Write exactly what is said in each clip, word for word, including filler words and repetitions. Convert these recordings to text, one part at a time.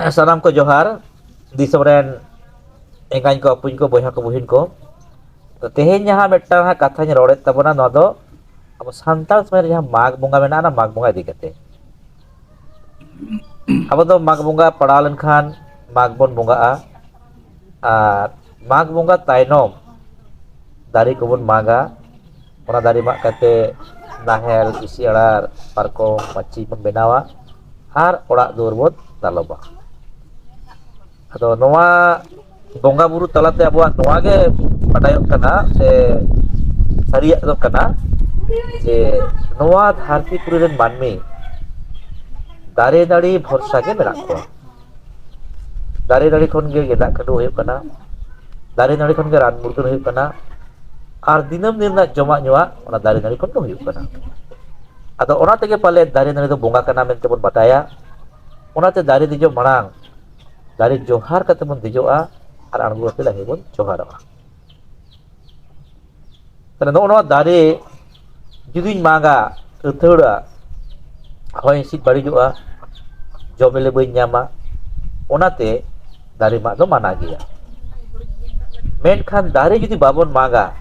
ᱥᱟᱱᱟᱢ ᱠᱚ ᱡᱚᱦᱟᱨ᱾ ᱫᱤᱥᱚᱢ ᱨᱮᱱ ᱮᱸᱜᱟᱧ ᱠᱚ, ᱟᱹᱯᱩᱧ ᱠᱚ, ᱵᱚᱭᱦᱟ ᱠᱚ, ᱵᱩᱦᱤᱱ ᱠᱚ, ᱛᱚ ᱛᱮᱦᱮᱧ ᱡᱟᱦᱟᱸ ᱢᱤᱫᱴᱟᱝ ᱦᱟᱸᱜ ᱠᱟᱛᱷᱟᱧ ᱨᱚᱲᱮᱫ ᱛᱟᱵᱚᱱᱟ, ᱱᱚᱣᱟ ᱫᱚ ᱟᱵᱚ ᱥᱟᱱᱛᱟᱲ ᱥᱚᱢᱟᱡᱽ ᱨᱮ ᱡᱟᱦᱟᱸ ᱢᱟᱜᱽ ᱵᱚᱸᱜᱟ ᱢᱮᱱᱟᱜᱼᱟ, ᱚᱱᱟ ᱢᱟᱜᱽ ᱵᱚᱸᱜᱟ ᱤᱫᱤ ᱠᱟᱛᱮ᱾ ᱟᱵᱚ ᱫᱚ ᱢᱟᱜᱽ ᱵᱚᱸᱜᱟ ᱯᱟᱲᱟᱣ ᱞᱮᱱᱠᱷᱟᱱ ᱢᱟᱜᱽ ᱵᱚᱱ ᱵᱚᱸᱜᱟᱜᱼᱟ, ᱟᱨ ᱢᱟᱜᱽ ᱵᱚᱸᱜᱟ ᱛᱟᱭᱱᱚᱢ ᱫᱟᱨᱮ ᱠᱚᱵᱚᱱ ᱢᱟᱜᱟ᱾ ᱚᱱᱟ ᱫᱟᱨᱮ ᱢᱟᱜ ᱠᱟᱛᱮ ᱱᱟᱦᱮᱞ, ᱤᱥᱤ ᱟᱲᱟᱨ, ᱯᱟᱨᱠᱚᱢ, ᱢᱟᱹᱪᱤ ᱵᱚᱱ ᱵᱮᱱᱟᱣᱟ ᱟᱨ ᱚᱲᱟᱜ ᱫᱩᱣᱟᱹᱨ ᱵᱚᱱ ᱫᱟᱞᱚᱵᱟ᱾ ᱟᱫᱚ ᱱᱚᱣᱟ ᱵᱚᱸᱜᱟ ᱵᱩᱨᱩ ᱛᱟᱞᱟᱛᱮ ᱟᱵᱚᱣᱟᱜ ᱱᱚᱣᱟ ᱜᱮ ᱵᱟᱰᱟᱭᱚᱜ ᱠᱟᱱᱟ ᱥᱮ ᱥᱟᱹᱨᱤᱭᱟᱜ ᱫᱚ ᱠᱟᱱᱟ ᱡᱮ ᱱᱚᱣᱟ ᱫᱷᱟᱹᱨᱛᱤ ᱯᱩᱨᱤ ᱨᱮᱱ ᱢᱟᱹᱱᱢᱤ ᱫᱟᱨᱮ ᱱᱟᱹᱲᱤ ᱵᱷᱚᱨᱥᱟ ᱜᱮ ᱢᱮᱱᱟᱜ ᱠᱚᱣᱟ᱾ ᱫᱟᱨᱮ ᱱᱟᱹᱲᱤ ᱠᱷᱚᱱ ᱜᱮ ᱜᱮᱸᱫᱟᱜ ᱠᱷᱟᱹᱰᱩ ᱦᱩᱭᱩᱜ ᱠᱟᱱᱟ, ᱫᱟᱨᱮ ᱱᱟᱹᱲᱤ ᱠᱷᱚᱱ ᱜᱮ ᱨᱟᱱ ᱢᱩᱨᱜᱟᱹᱱ ᱦᱩᱭᱩᱜ ᱠᱟᱱᱟ, ᱟᱨ ᱫᱤᱱᱟᱹᱢ ᱫᱤᱱ ᱨᱮᱱᱟᱜ ᱡᱚᱢᱟᱜ ᱧᱩᱣᱟᱜ ᱚᱱᱟ ᱫᱟᱨᱮ ᱱᱟᱹᱲᱤ ᱠᱷᱚᱱ ᱜᱮ ᱦᱩᱭᱩᱜ ᱠᱟᱱᱟ᱾ ᱟᱫᱚ ᱚᱱᱟ ᱛᱮᱜᱮ ᱯᱟᱞᱮ ᱫᱟᱨᱮ ᱱᱟᱹᱲᱤ ᱫᱚ ᱵᱚᱸᱜᱟ ᱠᱟᱱᱟ ᱢᱮᱱᱛᱮ ᱵᱚᱱ ᱵᱟᱰᱟᱭᱟ᱾ ᱚᱱᱟᱛᱮ ᱫᱟᱨᱮ ᱫᱮᱡᱚᱜ ᱢᱟᱲᱟᱝ ᱫᱟᱨᱮ ᱡᱚᱦᱟᱨ ᱠᱟᱛᱮ ᱵᱚᱱ ᱫᱮᱡᱚᱜᱼᱟ ᱟᱨ ᱟᱬᱜᱚ ᱠᱟᱛᱮ ᱞᱟᱸᱜᱮ ᱵᱚᱱ ᱡᱚᱦᱟᱨᱚᱜᱼᱟ᱾ ᱛᱟᱦᱞᱮ ᱱᱚᱜᱼᱚ ᱱᱚᱣᱟ ᱫᱟᱨᱮ ᱡᱩᱫᱤᱧ ᱢᱟᱜᱟ, ᱟᱹᱛᱷᱟᱹᱲᱟ, ᱦᱚᱭ ᱦᱤᱸᱥᱤᱫ ᱵᱟᱹᱲᱤᱡᱚᱜᱼᱟ, ᱡᱚᱢ ᱧᱩ ᱵᱟᱹᱧ ᱧᱟᱢᱟ, ᱚᱱᱟᱛᱮ ᱫᱟᱨᱮ ᱢᱟᱜ ᱫᱚ ᱢᱟᱱᱟ ᱜᱮᱭᱟ᱾ ᱢᱮᱱᱠᱷᱟᱱ ᱫᱟᱨᱮ ᱡᱩᱫᱤ ᱵᱟᱵᱚᱱ ᱢᱟᱜᱟ,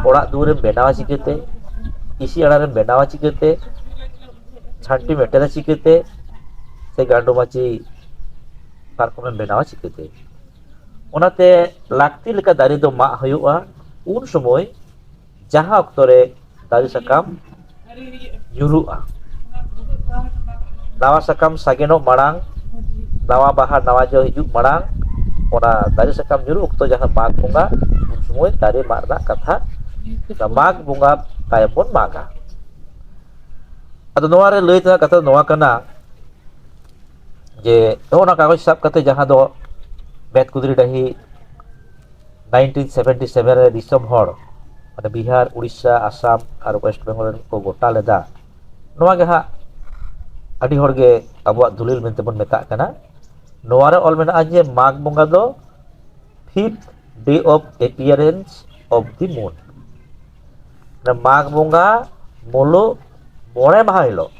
ᱚᱲᱟᱜ ᱫᱩᱣᱟᱹᱨᱮᱢ ᱵᱮᱱᱟᱣᱟ ᱪᱤᱠᱟᱹᱛᱮ? ᱤᱥᱤ ᱟᱲᱟᱨᱮᱢ ᱵᱮᱱᱟᱣᱟ ᱪᱤᱠᱟᱹᱛᱮ? ᱪᱷᱟᱱᱴᱤ ᱢᱮᱴᱮᱱᱟ ᱪᱤᱠᱟᱹᱛᱮ? ᱥᱮ ᱜᱟᱸᱰᱚ ᱢᱟᱹᱪᱤ ᱯᱟᱨᱠᱚᱢᱮᱢ ᱵᱮᱱᱟᱣᱟ ᱪᱤᱠᱟᱹᱛᱮ? ᱚᱱᱟᱛᱮ ᱞᱟᱹᱠᱛᱤ ᱞᱮᱠᱟ ᱫᱟᱨᱮ ᱫᱚ ᱢᱟᱜ ᱦᱩᱭᱩᱜᱼᱟ᱾ ᱩᱱ ᱥᱚᱢᱚᱭ ᱡᱟᱦᱟᱸ ᱚᱠᱛᱚ ᱨᱮ ᱫᱟᱨᱮ ᱥᱟᱠᱟᱢ ᱧᱩᱨᱩᱜᱼᱟ, ᱱᱟᱣᱟ ᱥᱟᱠᱟᱢ ᱥᱟᱜᱮᱱᱚᱜ ᱢᱟᱲᱟᱝ, ᱱᱟᱣᱟ ᱵᱟᱦᱟ, ᱱᱟᱣᱟ ᱡᱚ ᱦᱤᱡᱩᱜ ᱢᱟᱲᱟᱝ, ᱚᱱᱟ ᱫᱟᱨᱮ ᱥᱟᱠᱟᱢ ᱧᱩᱨᱩᱜ ᱚᱠᱛᱚ ᱡᱟᱦᱟᱸ ᱢᱟᱜᱽ ᱵᱚᱸᱜᱟ, ᱩᱱ ᱥᱚᱢᱚᱭ ᱫᱟᱨᱮ ᱢᱟᱜ ᱨᱮᱱᱟᱜ ᱠᱟᱛᱷᱟ, ᱚᱱᱟ ᱢᱟᱜᱽ ᱵᱚᱸᱜᱟ ᱛᱟᱭᱚᱢ ᱵᱚᱱ ᱢᱟᱜᱟ᱾ ᱟᱫᱚ ᱱᱚᱣᱟ ᱨᱮ ᱞᱟᱹᱭ ᱛᱮᱱᱟᱜ ᱠᱟᱛᱷᱟ ᱫᱚ ᱱᱚᱣᱟ ᱠᱟᱱᱟ ᱡᱮ ᱱᱚᱜᱼᱚ ᱱᱟ ᱠᱟᱜᱚᱡᱽ ᱥᱟᱵ ᱠᱟᱛᱮ ᱡᱟᱦᱟᱸ ᱫᱚ ᱵᱮᱛᱠᱩᱫᱽᱨᱤ ᱰᱟᱹᱦᱤ ᱱᱟᱭᱤᱱᱴᱤᱱ ᱥᱮᱵᱷᱮᱱᱴᱤ ᱥᱮᱵᱷᱮᱱ ᱨᱮ ᱫᱤᱥᱚᱢ ᱦᱚᱲ, ᱢᱟᱱᱮ ᱵᱤᱦᱟᱨ, ᱩᱲᱤᱥᱥᱟ, ᱟᱥᱟᱢ ᱟᱨ ᱳᱭᱮᱥᱴ ᱵᱮᱝᱜᱚᱞ ᱨᱮᱱ ᱠᱚ ᱜᱚᱴᱟ ᱞᱮᱫᱟ, ᱱᱚᱣᱟ ᱜᱮ ᱦᱟᱸᱜ ᱟᱹᱰᱤ ᱦᱚᱲ ᱜᱮ ᱟᱵᱚᱣᱟᱜ ᱫᱚᱞᱤᱞ ᱢᱮᱱᱛᱮ ᱵᱚᱱ ᱢᱮᱛᱟᱜ ᱠᱟᱱᱟ᱾ ᱱᱚᱣᱟ ᱨᱮ ᱚᱞ ᱢᱮᱱᱟᱜᱼᱟ ᱡᱮ ᱢᱟᱜᱽ ᱵᱚᱸᱜᱟ ᱫᱚ fifth day of appearance of the moon, ᱢᱟᱜᱽ ᱵᱚᱸᱜᱟ ᱢᱩᱞᱩᱜ ᱢᱚᱬᱮ ᱢᱟᱦᱟ ᱦᱤᱞᱳᱜ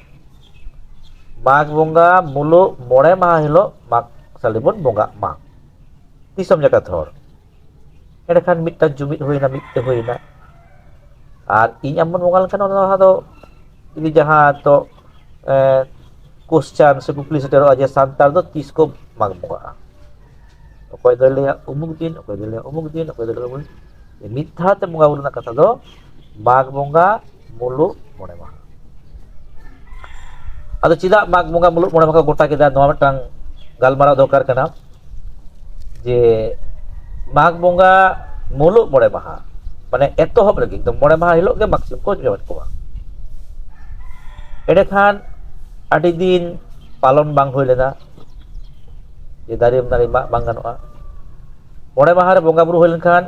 ᱢᱟᱜᱽ ᱵᱚᱸᱜᱟ ᱢᱩᱞᱩᱜ ᱢᱚᱬᱮ ᱢᱟᱦᱟ ᱦᱤᱞᱳᱜ ᱢᱟᱜᱽ ᱥᱟᱞᱤ ᱵᱚᱱ ᱵᱚᱸᱜᱟᱜ ᱢᱟ ᱫᱤᱥᱚᱢ ᱡᱟᱠᱟᱛ ᱦᱚᱲ᱾ ᱮᱸᱰᱮᱠᱷᱟᱱ ᱢᱤᱫᱴᱟᱝ ᱡᱩᱢᱤᱫ ᱦᱩᱭᱱᱟ, ᱢᱤᱫ ᱛᱮ ᱦᱩᱭᱱᱟ᱾ ᱟᱨ ᱤᱧ ᱟᱢ ᱵᱚᱱ ᱵᱚᱸᱜᱟ ᱞᱮᱱᱠᱷᱟᱱ ᱚᱱᱟ ᱫᱚ ᱡᱩᱫᱤ ᱡᱟᱦᱟᱸ ᱛᱚ ᱠᱳᱥᱪᱟᱱ ᱥᱮ ᱠᱩᱠᱞᱤ ᱥᱮᱴᱮᱨᱚᱜᱼᱟ ᱡᱮ ᱥᱟᱱᱛᱟᱲ ᱫᱚ ᱛᱤᱥ ᱠᱚ ᱢᱟᱜᱽ ᱵᱚᱸᱜᱟᱜᱼᱟ? ᱚᱠᱚᱭ ᱫᱚᱭ ᱞᱟᱹᱭᱟ ᱩᱢᱩᱠ ᱫᱤᱱ, ᱚᱠᱚᱭ ᱫᱚᱭ ᱞᱟᱹᱭᱟ ᱩᱢᱩᱠ ᱫᱤᱱ, ᱚᱠᱚᱭ ᱫᱚᱭ ᱞᱟᱹᱭᱟ ᱩᱢᱩᱠ ᱫᱤᱱ᱾ ᱢᱤᱫ ᱫᱷᱟᱣ ᱛᱮ ᱵᱚᱸᱜᱟ ᱵᱩᱨᱩ ᱨᱮᱱᱟᱜ ᱠᱟᱛᱷᱟ ᱫᱚ ᱢᱟᱜᱽ ᱵᱚᱸᱜᱟ ᱢᱩᱞᱩᱜ ᱢᱚᱬᱮ ᱢᱟᱦᱟ᱾ ᱟᱫᱚ ᱪᱮᱫᱟᱜ ᱢᱟᱜᱽ ᱵᱚᱸᱜᱟ ᱢᱩᱞᱩᱜ ᱢᱚᱬᱮ ᱢᱟᱦᱟ ᱠᱚ ᱜᱚᱴᱟ ᱠᱮᱫᱟ, ᱱᱚᱣᱟ ᱢᱤᱫᱴᱟᱝ ᱜᱟᱞᱢᱟᱨᱟᱣ ᱫᱚᱨᱠᱟᱨ ᱠᱟᱱᱟ᱾ ᱡᱮ ᱢᱟᱜᱽ ᱵᱚᱸᱜᱟ ᱢᱩᱞᱩᱜ ᱢᱚᱬᱮ ᱢᱟᱦᱟ, ᱢᱟᱱᱮ ᱮᱛᱚᱦᱚᱵ ᱨᱮᱜᱮ ᱮᱠᱫᱚᱢ ᱢᱚᱬᱮ ᱢᱟᱦᱟ ᱦᱤᱞᱳᱜ ᱜᱮ ᱢᱟᱜᱽ ᱥᱤᱢ ᱠᱚ ᱡᱚᱢᱮᱫ ᱠᱚᱣᱟ᱾ ᱮᱸᱰᱮᱠᱷᱟᱱ ᱟᱹᱰᱤ ᱫᱤᱱ ᱯᱟᱞᱚᱱ ᱵᱟᱝ ᱦᱩᱭ ᱞᱮᱱᱟ, ᱡᱮ ᱫᱟᱨᱮ ᱱᱟᱹᱲᱤ ᱢᱟᱜ ᱵᱟᱝ ᱜᱟᱱᱚᱜᱼᱟ᱾ ᱢᱚᱬᱮ ᱢᱟᱦᱟ ᱨᱮ ᱵᱚᱸᱜᱟ ᱵᱩᱨᱩ ᱦᱩᱭ ᱞᱮᱱᱠᱷᱟᱱ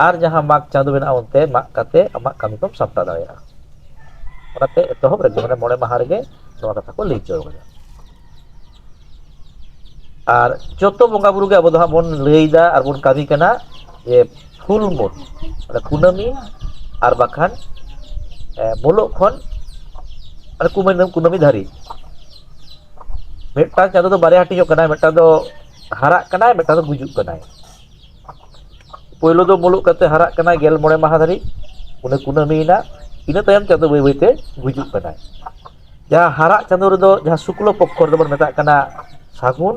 ᱟᱨ ᱡᱟᱦᱟᱸ ᱢᱟᱜᱽ ᱪᱟᱸᱫᱚ ᱢᱮᱱᱟᱜᱼᱟ ᱚᱱᱛᱮ ᱢᱟᱜ ᱠᱟᱛᱮ ᱟᱢᱟᱜ ᱠᱟᱹᱢᱤ ᱠᱚᱢ ᱥᱟᱢᱴᱟᱣ ᱫᱟᱲᱮᱭᱟᱜᱼᱟ᱾ ᱚᱱᱟᱛᱮ ᱮᱛᱚᱦᱚᱵ ᱨᱮᱜᱮ, ᱢᱟᱱᱮ ᱢᱚᱬᱮ ᱢᱟᱦᱟ ᱨᱮᱜᱮ ᱱᱚᱣᱟ ᱠᱟᱛᱷᱟ ᱠᱚ ᱞᱟᱹᱭ ᱦᱚᱪᱚ ᱠᱟᱫᱟ᱾ ᱟᱨ ᱡᱚᱛᱚ ᱵᱚᱸᱜᱟ ᱵᱩᱨᱩ ᱜᱮ ᱟᱵᱚ ᱫᱚ ᱦᱟᱸᱜ ᱵᱚᱱ ᱞᱟᱹᱭᱫᱟ ᱟᱨ ᱵᱚᱱ ᱠᱟᱹᱢᱤ ᱠᱟᱱᱟ ᱡᱮ ᱯᱷᱩᱞ ᱢᱩᱱ, ᱢᱟᱱᱮ ᱠᱩᱱᱟᱹᱢᱤ ᱟᱨ ᱵᱟᱠᱷᱟᱱ ᱮ, ᱢᱩᱞᱩᱜ ᱠᱷᱚᱱ ᱢᱟᱱᱮ ᱠᱩᱱᱟᱹᱢᱤ, ᱠᱩᱱᱟᱹᱢᱤ ᱫᱷᱟᱹᱨᱤᱡ᱾ ᱢᱤᱫᱴᱟᱝ ᱪᱟᱸᱫᱚ ᱫᱚ ᱵᱟᱨᱭᱟ ᱦᱟᱹᱴᱤᱧᱚᱜ ᱠᱟᱱᱟᱭ, ᱢᱤᱫᱴᱟᱝ ᱫᱚ ᱦᱟᱨᱟᱜ ᱠᱟᱱᱟᱭ, ᱢᱤᱫᱴᱟᱝ ᱫᱚ ᱜᱩᱡᱩᱜ ᱠᱟᱱᱟᱭ᱾ ᱯᱳᱭᱞᱳ ᱫᱚ ᱢᱩᱞᱩᱜ ᱠᱟᱛᱮ ᱦᱟᱨᱟᱜ ᱠᱟᱱᱟᱭ ᱜᱮᱞ ᱢᱚᱬᱮ ᱢᱟᱦᱟ ᱫᱷᱟᱹᱨᱤᱡ, ᱩᱱᱤ ᱠᱩᱱᱟᱹᱢᱤᱭᱮᱱᱟ᱾ ᱤᱱᱟᱹ ᱛᱟᱭᱚᱢ ᱪᱟᱸᱫᱚ ᱵᱟᱹᱭ ᱵᱟᱹᱭᱛᱮ ᱜᱩᱡᱩᱜ ᱠᱟᱱᱟᱭ᱾ ᱡᱟᱦᱟᱸ ᱦᱟᱨᱟᱜ ᱪᱟᱸᱫᱚ ᱨᱮᱫᱚ ᱡᱟᱦᱟᱸ ᱥᱩᱠᱞᱚ ᱯᱚᱠᱠᱷᱚ ᱨᱮᱫᱚ ᱵᱚᱱ ᱢᱮᱛᱟᱜ ᱠᱟᱱᱟ ᱥᱟᱹᱜᱩᱱ,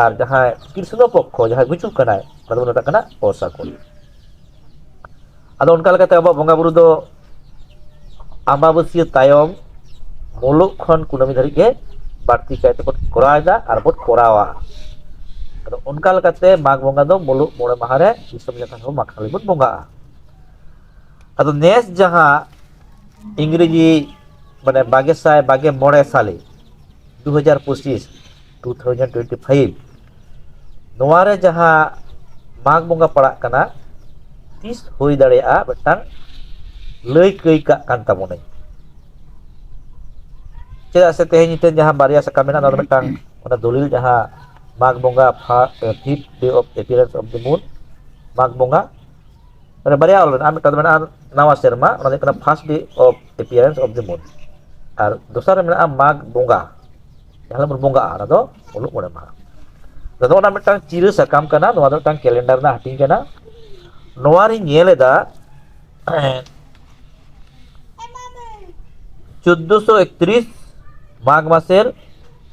ᱟᱨ ᱡᱟᱦᱟᱸᱭ ᱠᱨᱤᱥᱱᱚ ᱯᱚᱠᱠᱷᱚ, ᱡᱟᱦᱟᱸᱭ ᱜᱩᱡᱩᱜ ᱠᱟᱱᱟᱭ, ᱚᱱᱟ ᱫᱚᱵᱚᱱ ᱢᱮᱛᱟᱜ ᱠᱟᱱᱟ ᱚᱥᱟᱹᱜᱩᱱ᱾ ᱟᱫᱚ ᱚᱱᱠᱟ ᱞᱮᱠᱟᱛᱮ ᱟᱵᱚᱣᱟᱜ ᱵᱚᱸᱜᱟ ᱵᱩᱨᱩ ᱫᱚ ᱟᱢᱵᱟᱵᱟᱹᱥᱭᱟᱹ ᱛᱟᱭᱚᱢ ᱢᱩᱞᱩᱜ ᱠᱷᱚᱱ ᱠᱩᱱᱟᱹᱢᱤ ᱫᱷᱟᱹᱨᱤᱡ ᱜᱮ ᱵᱟᱹᱲᱛᱤ ᱠᱟᱭ ᱛᱮᱵᱚᱱ ᱠᱚᱨᱟᱣ ᱮᱫᱟ ᱟᱨ ᱵᱚᱱ ᱠᱚᱨᱟᱣᱟ᱾ ᱟᱫᱚ ᱚᱱᱠᱟ ᱞᱮᱠᱟᱛᱮ ᱢᱟᱜᱽ ᱵᱚᱸᱜᱟ ᱫᱚ ᱢᱩᱞᱩᱜ ᱢᱚᱬᱮ ᱢᱟᱦᱟ ᱨᱮ ᱫᱤᱥᱚᱢ ᱡᱟᱠᱟᱛ ᱦᱚᱸ ᱢᱟᱜᱽ ᱥᱟᱞᱤ ᱵᱚᱱ ᱵᱚᱸᱜᱟᱜᱼᱟ᱾ ᱟᱫᱚ ᱱᱮᱥ ᱡᱟᱦᱟᱸ ᱤᱝᱨᱮᱡᱤ ᱢᱟᱱᱮ ᱵᱟᱜᱮ ᱥᱟᱭ ᱵᱟᱜᱮ ᱢᱚᱬᱮ ᱥᱟᱞᱮ, ᱫᱩ ᱦᱟᱡᱟᱨ ᱯᱚᱸᱪᱤᱥ, ᱴᱩ ᱛᱷᱟᱣᱡᱮᱱᱰ ᱴᱩᱭᱮᱱᱴᱤ ᱯᱷᱟᱭᱤᱵᱷ, ᱱᱚᱣᱟ ᱨᱮ ᱡᱟᱦᱟᱸ ᱢᱟᱜᱽ ᱵᱚᱸᱜᱟ ᱯᱟᱲᱟᱜ ᱠᱟᱱᱟ, ᱛᱤᱥ ᱦᱩᱭ ᱫᱟᱲᱮᱭᱟᱜᱼᱟ ᱢᱤᱫᱴᱟᱝ ᱞᱟᱹᱭ ᱠᱟᱹᱭ ᱠᱟᱜ ᱠᱟᱱ ᱛᱟᱵᱚᱱᱟᱹᱧ᱾ ᱪᱮᱫᱟᱜ ᱥᱮ ᱛᱮᱦᱮᱧ ᱴᱷᱮᱱ ᱡᱟᱦᱟᱸ ᱵᱟᱨᱭᱟ ᱥᱟᱠᱟᱢ ᱢᱮᱱᱟᱜᱼᱟ, ᱚᱱᱟ ᱫᱚ ᱢᱤᱫᱴᱟᱝ ᱚᱱᱟ ᱫᱚᱞᱤᱞ, ᱡᱟᱦᱟᱸ ᱢᱟᱜᱽ ᱵᱚᱸᱜᱟ ᱯᱷᱟ-, ᱮ, fifth day of appearance of the moon, ᱢᱟᱜᱽ ᱵᱚᱸᱜᱟ, ᱢᱟᱱᱮ ᱵᱟᱨᱭᱟ ᱚᱞ ᱢᱮᱱᱟᱜᱼᱟ, ᱢᱤᱫᱴᱟᱝ ᱫᱚ ᱢᱮᱱᱟᱜᱼᱟ ᱱᱟᱣᱟ ᱥᱮᱨᱢᱟ, ᱚᱱᱟ ᱫᱚ ᱦᱩᱭᱩᱜ ᱠᱟᱱᱟ first day of appearance of the moon, ᱟᱨ ᱫᱚᱥᱟᱨ ᱨᱮ ᱢᱮᱱᱟᱜᱼᱟ ᱢᱟᱜᱽ ᱵᱚᱸᱜᱟ᱾ ᱡᱟᱦᱟᱸ ᱵᱚᱱ ᱵᱚᱸᱜᱟᱜᱼᱟ, ᱚᱱᱟ ᱫᱚ ᱢᱩᱞᱩᱜ ᱢᱚᱬᱮ ᱢᱟᱦᱟ᱾ ᱟᱫᱚ ᱱᱚᱜᱼᱚ ᱱᱟ ᱢᱤᱫᱴᱟᱝ ᱪᱤᱨᱟᱹ ᱥᱟᱠᱟᱢ ᱠᱟᱱᱟ, ᱱᱚᱣᱟ ᱫᱚ ᱢᱤᱫᱴᱟᱝ ᱠᱮᱞᱮᱱᱰᱟᱨ ᱨᱮᱱᱟᱜ ᱦᱟᱹᱴᱤᱧ ᱠᱟᱱᱟ᱾ ᱱᱚᱣᱟ ᱨᱤᱧ ᱧᱮᱞ ᱮᱫᱟ, ᱪᱳᱫᱽᱫᱳᱥᱚ ᱮᱠᱛᱨᱤᱥ ᱢᱟᱜᱽ ᱢᱟᱥᱮᱨ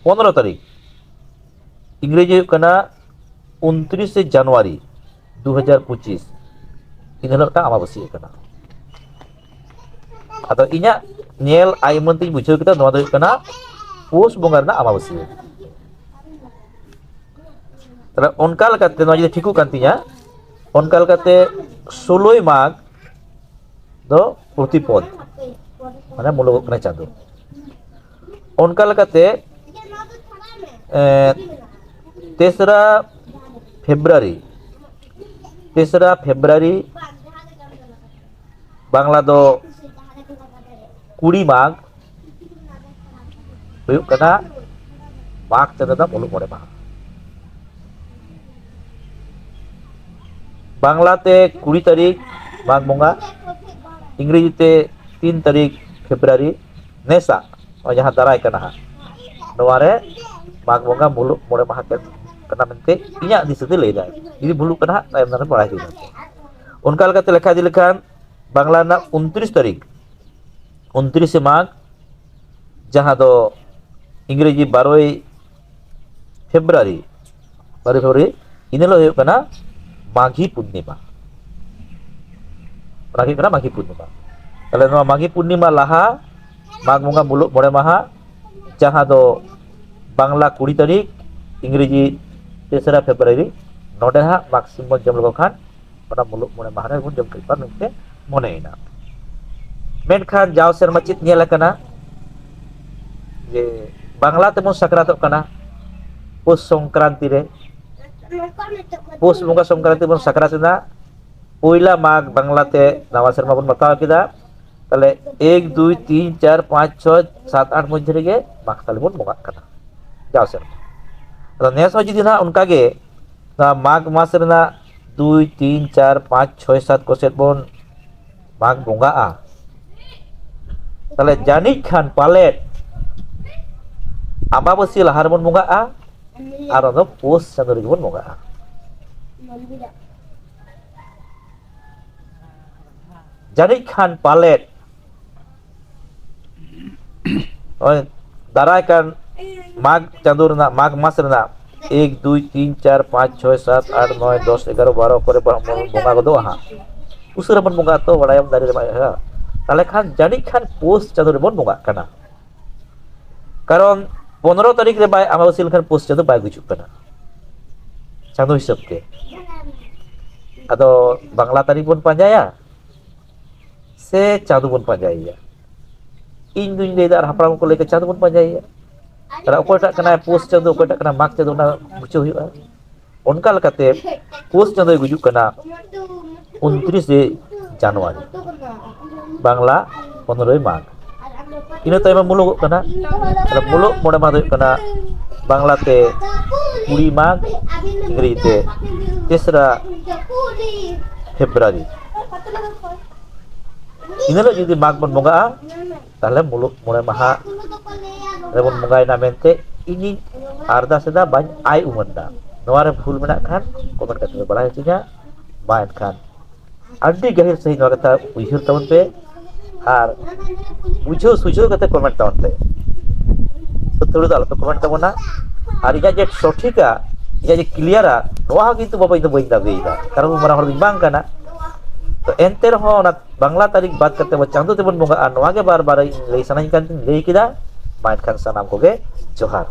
ᱯᱚᱱᱨᱚ ᱛᱟᱹᱨᱤᱠᱷ, ᱤᱝᱨᱮᱡᱤ ᱦᱩᱭᱩᱜ ᱠᱟᱱᱟ ᱩᱱᱛᱨᱤᱥᱮ ᱡᱟᱱᱩᱣᱟᱨᱤ ᱫᱩ ᱦᱟᱡᱟᱨ ᱯᱚᱸᱪᱤᱥ, ᱤᱱᱟᱹ ᱦᱤᱞᱳᱜ ᱢᱤᱫᱴᱟᱝ ᱟᱢᱟᱵᱟᱹᱥᱭᱟᱹ ᱠᱟᱱᱟ᱾ ᱟᱫᱚ ᱤᱧᱟᱹᱜ ᱧᱮᱞ ᱟᱭ ᱩᱢᱟᱹᱱ ᱛᱤᱧ ᱵᱩᱡᱷᱟᱹᱣ ᱠᱮᱫᱟ, ᱱᱚᱣᱟ ᱫᱚ ᱦᱩᱭᱩᱜ ᱠᱟᱱᱟ ᱯᱳᱥ ᱵᱚᱸᱜᱟ ᱨᱮᱱᱟᱜ ᱟᱢᱟᱵᱟᱹᱥᱭᱟᱹ᱾ ᱛᱟᱦᱞᱮ ᱚᱱᱠᱟ ᱞᱮᱠᱟᱛᱮ ᱱᱚᱣᱟ ᱡᱩᱫᱤ ᱴᱷᱤᱠᱚᱜ ᱠᱟᱱ ᱛᱤᱧᱟ, ᱚᱱᱠᱟ ᱞᱮᱠᱟᱛᱮ ᱥᱳᱞᱳᱭ ᱢᱟᱜᱽ ᱫᱚ ᱯᱨᱚᱛᱤᱯᱚᱫ, ᱢᱟᱱᱮ ᱢᱩᱞᱩᱜᱚᱜ ᱠᱟᱱᱟ ᱪᱟᱸᱫᱳ᱾ ᱚᱱᱠᱟ ᱞᱮᱠᱟᱛᱮ ᱮᱸ, ᱛᱮᱥᱨᱟ ᱯᱷᱮᱵᱽᱨᱩᱣᱟᱨᱤ, ᱛᱮᱥᱨᱟ ᱯᱷᱮᱵᱽᱨᱩᱣᱟᱨᱤ, ᱵᱟᱝᱞᱟ ᱫᱚ ᱠᱩᱲᱤ ᱢᱟᱜᱽ, ᱦᱩᱭᱩᱜ ᱠᱟᱱᱟ ᱢᱟᱜᱽ ᱪᱟᱸᱫᱳ ᱨᱮᱱᱟᱜ ᱢᱩᱞᱩᱜ ᱢᱚᱬᱮ ᱢᱟᱦᱟ᱾ ᱵᱟᱝᱞᱟ ᱛᱮ ᱠᱩᱲᱤ ᱛᱟᱹᱨᱤᱠᱷ ᱢᱟᱜᱽ ᱵᱚᱸᱜᱟ, ᱤᱝᱨᱮᱡᱤ ᱛᱮ ᱛᱤᱱ ᱛᱟᱹᱨᱤᱠᱷ ᱯᱷᱮᱵᱽᱨᱩᱣᱟᱨᱤ, ᱱᱮᱥᱟᱜ ᱱᱚᱜᱼᱚᱭ ᱡᱟᱦᱟᱸ ᱫᱟᱨᱟᱭ ᱠᱟᱱᱟ ᱦᱟᱸᱜ, ᱱᱚᱣᱟ ᱨᱮ ᱢᱟᱜᱽ ᱵᱚᱸᱜᱟ ᱢᱩᱞᱩᱜ ᱢᱚᱬᱮ ᱢᱟᱦᱟ ᱠᱟᱱᱟ ᱢᱮᱱᱛᱮ ᱤᱧᱟᱹᱜ ᱫᱤᱥᱟᱹ ᱛᱮ ᱞᱟᱹᱭ ᱫᱟᱭ᱾ ᱡᱩᱫᱤ ᱵᱷᱩᱞᱩᱜ ᱠᱟᱱᱟ ᱦᱟᱸᱜ, ᱛᱟᱭᱚᱢ ᱫᱟᱨᱟᱢ ᱵᱟᱲᱟᱭ ᱦᱚᱪᱚᱧᱟ᱾ ᱚᱱᱠᱟ ᱞᱮᱠᱟᱛᱮ ᱞᱮᱠᱷᱟ ᱤᱫᱤ ᱞᱮᱠᱷᱟᱱ ᱵᱟᱝᱞᱟ ᱨᱮᱱᱟᱜ ᱩᱱᱛᱨᱤᱥ ᱛᱟᱹᱨᱤᱠᱷ, ᱩᱱᱛᱨᱤᱥᱮ ᱢᱟᱜᱽ, ᱡᱟᱦᱟᱸ ᱫᱚ ᱤᱝᱨᱮᱡᱤ ᱵᱟᱨᱚᱭ ᱯᱷᱮᱵᱽᱨᱩᱣᱟᱨᱤ, ᱵᱟᱨᱚᱭ ᱯᱷᱮᱵᱽᱨᱩᱣᱟᱨᱤ, ᱤᱱᱟᱹ ᱦᱤᱞᱳᱜ ᱦᱩᱭᱩᱜ ᱠᱟᱱᱟ ᱢᱟᱜᱷᱤ ᱯᱩᱨᱱᱤᱢᱟ᱾ ᱚᱱᱟ ᱦᱩᱭᱩᱜ ᱠᱟᱱᱟ ᱢᱟᱜᱷᱤ ᱯᱩᱨᱱᱤᱢᱟ᱾ ᱛᱟᱦᱞᱮ ᱱᱚᱣᱟ ᱢᱟᱜᱷᱤ ᱯᱩᱨᱱᱤᱢᱟ ᱞᱟᱦᱟ ᱢᱟᱜᱽ ᱵᱚᱸᱜᱟ ᱢᱩᱞᱩᱜ ᱢᱚᱬᱮ ᱢᱟᱦᱟ, ᱡᱟᱦᱟᱸ ᱫᱚ ᱵᱟᱝᱞᱟ ᱠᱩᱲᱤ ᱛᱟᱹᱨᱤᱠᱷ, ᱤᱝᱨᱮᱡᱤ ᱛᱮᱥᱨᱟ ᱯᱷᱮᱵᱽᱨᱩᱣᱟᱨᱤ, ᱱᱚᱰᱮ ᱦᱟᱸᱜ ᱢᱟᱜᱽ ᱥᱤᱢ ᱵᱚᱱ ᱡᱚᱢ ᱞᱮᱠᱚ ᱠᱷᱟᱱ ᱚᱱᱟ ᱢᱩᱞᱩᱜ ᱢᱚᱬᱮ ᱢᱟᱦᱟ ᱨᱮᱵᱚᱱ ᱡᱚᱢ ᱠᱮᱫ ᱠᱚᱣᱟ ᱢᱮᱱᱛᱮ ᱢᱚᱱᱮᱭᱮᱱᱟ᱾ ᱢᱮᱱᱠᱷᱟᱱ ᱡᱟᱣ ᱥᱮᱨᱢᱟ ᱪᱮᱫ ᱧᱮᱞ ᱟᱠᱟᱱᱟ ᱡᱮ ᱵᱟᱝᱞᱟ ᱛᱮᱵᱚᱱ ᱥᱟᱠᱨᱟᱛᱚᱜ ᱠᱟᱱᱟ ᱯᱳᱥ ᱥᱚᱝᱠᱨᱟᱱᱛᱤ ᱨᱮ᱾ ᱯᱳᱥ ᱵᱚᱸᱜᱟ ᱥᱚᱝᱠᱨᱟᱱᱛᱤ ᱵᱚᱱ ᱥᱟᱠᱨᱟᱛ ᱮᱱᱟ, ᱯᱳᱭᱞᱟ ᱢᱟᱜᱽ ᱵᱟᱝᱞᱟ ᱛᱮ ᱱᱟᱣᱟ ᱥᱮᱨᱢᱟ ᱵᱚᱱ ᱢᱟᱛᱟᱣ ᱠᱮᱫᱟ᱾ ᱛᱟᱦᱞᱮ ᱮᱠ, ᱫᱩᱭ, ᱛᱤᱱ, ᱪᱟᱨ, ᱯᱟᱸᱪ, ᱪᱷᱚᱭ, ᱥᱟᱛ, ᱟᱴ ᱢᱚᱫᱽᱫᱷᱮ ᱨᱮᱜᱮ ᱢᱟᱜᱽ ᱛᱟᱞᱮ ᱵᱚᱱ ᱵᱚᱸᱜᱟᱜ ᱠᱟᱱᱟ ᱡᱟᱣ ᱥᱮᱨᱢᱟ᱾ ᱟᱫᱚ ᱱᱮᱥ ᱦᱚᱸ ᱡᱩᱫᱤ ᱱᱟᱦᱟᱜ ᱚᱱᱠᱟᱜᱮ ᱱᱚᱣᱟ ᱢᱟᱜᱽ ᱢᱟᱥ ᱨᱮᱱᱟᱜ ᱫᱩᱭ, ᱛᱤᱱ, ᱪᱟᱨ, ᱯᱟᱸᱪ, ᱪᱷᱚᱭ, ᱥᱟᱛ ᱠᱚ ᱥᱮᱫ ᱵᱚᱱ ᱢᱟᱜᱽ ᱵᱚᱸᱜᱟᱜᱼᱟ, ᱛᱟᱦᱞᱮ ᱡᱟᱹᱱᱤᱡ ᱠᱷᱟᱱ ᱯᱟᱞᱮᱫ ᱟᱢᱵᱟᱵᱟᱹᱥᱭᱟᱹ ᱞᱟᱦᱟ ᱨᱮᱵᱚᱱ ᱵᱚᱸᱜᱟᱜᱼᱟ, ᱟᱨ ᱚᱱᱟ ᱫᱚ ᱯᱳᱥ ᱪᱟᱸᱫᱳ ᱨᱮᱜᱮ ᱵᱚᱱ ᱵᱚᱸᱜᱟᱜᱼᱟ᱾ ᱡᱟᱹᱱᱤᱡ ᱠᱷᱟᱱ ᱯᱟᱞᱮᱫ ᱱᱚᱜᱼᱚᱭ ᱫᱟᱨᱟᱭ ᱠᱟᱱ ᱢᱟᱜᱽ ᱪᱟᱸᱫᱳ ᱨᱮᱱᱟᱜ, ᱢᱟᱜᱽ ᱢᱟᱥ ᱨᱮᱱᱟᱜ ᱮᱠ, ᱫᱩᱭ, ᱛᱤᱱ, ᱪᱟᱨ, ᱯᱟᱸᱪ, ᱪᱷᱚᱭ, ᱥᱟᱛ, ᱟᱴ, ᱱᱚᱭ, ᱫᱚᱥ, ᱮᱜᱟᱨᱚ, ᱵᱟᱨᱚ ᱠᱚᱨᱮ ᱵᱚᱱ ᱵᱚᱸᱜᱟ ᱜᱚᱫᱚᱜᱼᱟ ᱦᱟᱸᱜ᱾ ᱩᱥᱟᱹᱨᱟ ᱵᱚᱱ ᱵᱚᱸᱜᱟᱜᱼᱟ ᱛᱚ, ᱵᱟᱲᱟᱭᱟᱢ ᱫᱟᱨᱮ ᱨᱮ ᱵᱟᱭ ᱦᱩᱭᱩᱜᱼᱟ᱾ ᱛᱟᱦᱚᱞᱮ ᱠᱷᱟᱱ ᱡᱟᱹᱱᱤᱡ ᱠᱷᱟᱱ ᱯᱳᱥ ᱪᱟᱸᱫᱳ ᱨᱮᱵᱚᱱ ᱵᱚᱸᱜᱟᱜ ᱠᱟᱱᱟ᱾ ᱠᱟᱨᱚᱱ ᱯᱚᱱᱨᱚ ᱛᱟᱹᱨᱤᱠᱷ ᱨᱮ ᱵᱟᱭ ᱟᱢᱵᱟᱵᱟᱹᱥᱭᱟᱹ ᱞᱮᱠᱷᱟᱱ ᱯᱳᱥ ᱪᱟᱸᱫᱳ ᱵᱟᱭ ᱜᱩᱡᱩᱜ ᱠᱟᱱᱟ ᱪᱟᱸᱫᱳ ᱦᱤᱥᱟᱹᱵ ᱛᱮ᱾ ᱟᱫᱚ ᱵᱟᱝᱞᱟ ᱛᱟᱹᱨᱤᱠᱷ ᱵᱚᱱ ᱯᱟᱸᱡᱟᱭᱟ ᱥᱮ ᱪᱟᱸᱫᱳ ᱵᱚᱱ ᱯᱟᱸᱡᱟᱭᱮᱭᱟ? ᱤᱧ ᱫᱩᱧ ᱞᱟᱹᱭᱫᱟ, ᱟᱨ ᱦᱟᱯᱲᱟᱢ ᱠᱚ ᱞᱟᱹᱭ ᱠᱟᱫᱟ, ᱪᱟᱸᱫᱳ ᱵᱚᱱ ᱯᱟᱸᱡᱟᱭᱮᱭᱟ᱾ ᱛᱟᱦᱞᱮ ᱚᱠᱚᱭᱴᱟᱜ ᱠᱟᱱᱟᱭ ᱯᱳᱥ ᱪᱟᱸᱫᱳ, ᱚᱠᱚᱭᱴᱟᱜ ᱠᱟᱱᱟ ᱢᱟᱜᱽ ᱪᱟᱸᱫᱳ, ᱚᱱᱟ ᱵᱩᱡᱷᱟᱹᱣ ᱦᱩᱭᱩᱜᱼᱟ᱾ ᱚᱱᱠᱟ ᱞᱮᱠᱟᱛᱮ ᱯᱳᱥ ᱪᱟᱸᱫᱳᱭ ᱜᱩᱡᱩᱜ ᱠᱟᱱᱟ ᱩᱱᱛᱨᱤᱥᱮ ᱡᱟᱱᱩᱣᱟᱨᱤ, ᱵᱟᱝᱞᱟ ᱯᱚᱱᱨᱚᱭ ᱢᱟᱜᱽ᱾ ᱤᱱᱟᱹ ᱛᱟᱭᱚᱢ ᱢᱩᱞᱩᱜᱚᱜ ᱠᱟᱱᱟ᱾ ᱛᱟᱦᱞᱮ ᱢᱩᱞᱩᱜ ᱢᱚᱬᱮ ᱢᱟᱦᱟ ᱫᱚ ᱦᱩᱭᱩᱜ ᱠᱟᱱᱟ ᱵᱟᱝᱞᱟᱛᱮ ᱠᱩᱲᱤ ᱢᱟᱜᱽ, ᱤᱝᱨᱮᱡᱤ ᱛᱮ ᱛᱮᱥᱨᱟ ᱯᱷᱮᱵᱽᱨᱩᱣᱟᱨᱤ᱾ ᱤᱱᱟᱹ ᱦᱤᱞᱳᱜ ᱡᱩᱫᱤ ᱢᱟᱜᱽ ᱵᱚᱱ ᱵᱚᱸᱜᱟᱜᱼᱟ, ᱛᱟᱦᱞᱮ ᱢᱩᱞᱩᱜ ᱢᱚᱬᱮ ᱢᱟᱦᱟ ᱨᱮᱵᱚᱱ ᱵᱚᱸᱜᱟᱭᱮᱱᱟ ᱢᱮᱱᱛᱮ ᱤᱧᱤᱧ ᱟᱨᱫᱟᱥ ᱮᱫᱟ, ᱵᱟᱹᱧ ᱟᱭ ᱩᱢᱟᱹᱱ ᱮᱫᱟ᱾ ᱱᱚᱣᱟ ᱨᱮ ᱵᱷᱩᱞ ᱢᱮᱱᱟᱜ ᱠᱷᱟᱱ ᱠᱚᱢᱮᱱᱴ ᱠᱟᱛᱮ ᱯᱮ ᱵᱟᱲᱟᱭ ᱦᱚᱪᱚᱧᱟ᱾ ᱢᱟ ᱮᱱᱠᱷᱟᱱ ᱟᱹᱰᱤ ᱜᱟᱹᱦᱤᱨ ᱥᱟᱺᱦᱤᱡ ᱱᱚᱣᱟ ᱠᱟᱛᱷᱟ ᱩᱭᱦᱟᱹᱨ ᱛᱟᱵᱚᱱ ᱯᱮ ᱟᱨ ᱵᱩᱡᱷᱟᱹᱣ ᱥᱩᱡᱷᱟᱹᱣ ᱠᱟᱛᱮ ᱠᱚᱢᱮᱱᱴ ᱛᱟᱵᱚᱱ ᱯᱮ᱾ ᱟᱹᱛᱷᱟᱹᱲᱤ ᱫᱚ ᱟᱞᱚᱯᱮ ᱠᱚᱢᱮᱱᱴ ᱛᱟᱵᱚᱱᱟ᱾ ᱟᱨ ᱤᱧᱟᱹᱜ ᱡᱮ ᱥᱚᱴᱷᱤᱠᱟ, ᱤᱧᱟᱹᱜ ᱡᱮ ᱠᱞᱤᱭᱟᱨᱟ, ᱱᱚᱣᱟ ᱦᱚᱸ ᱠᱤᱱᱛᱩ ᱵᱟᱵᱟ ᱤᱧ ᱫᱚ ᱵᱟᱹᱧ ᱫᱟᱹᱵᱤᱭᱮᱫᱟ, ᱠᱟᱨᱚᱱ ᱢᱟᱨᱟᱝ ᱦᱚᱲ ᱫᱚᱧ ᱵᱟᱝ ᱠᱟᱱᱟ᱾ ᱛᱚ ᱮᱱᱛᱮ ᱨᱮᱦᱚᱸ ᱚᱱᱟ ᱵᱟᱝᱞᱟ ᱛᱟᱹᱨᱤᱠᱷ ᱵᱟᱫ ᱠᱟᱛᱮ ᱟᱵᱚ ᱪᱟᱸᱫᱳ ᱛᱮᱵᱚᱱ ᱵᱚᱸᱜᱟᱜᱼᱟ, ᱱᱚᱣᱟ ᱜᱮ ᱵᱟᱨ ᱵᱟᱨ ᱤᱧ ᱞᱟᱹᱭ ᱥᱟᱱᱟᱧ ᱠᱟᱱ ᱛᱤᱧ ᱞᱟᱹᱭ ᱠᱮᱫᱟ᱾ ᱢᱟ ᱮᱱᱠᱷᱟᱱ ᱥᱟᱱᱟᱢ ᱠᱚᱜᱮ ᱡᱚᱦᱟᱨ᱾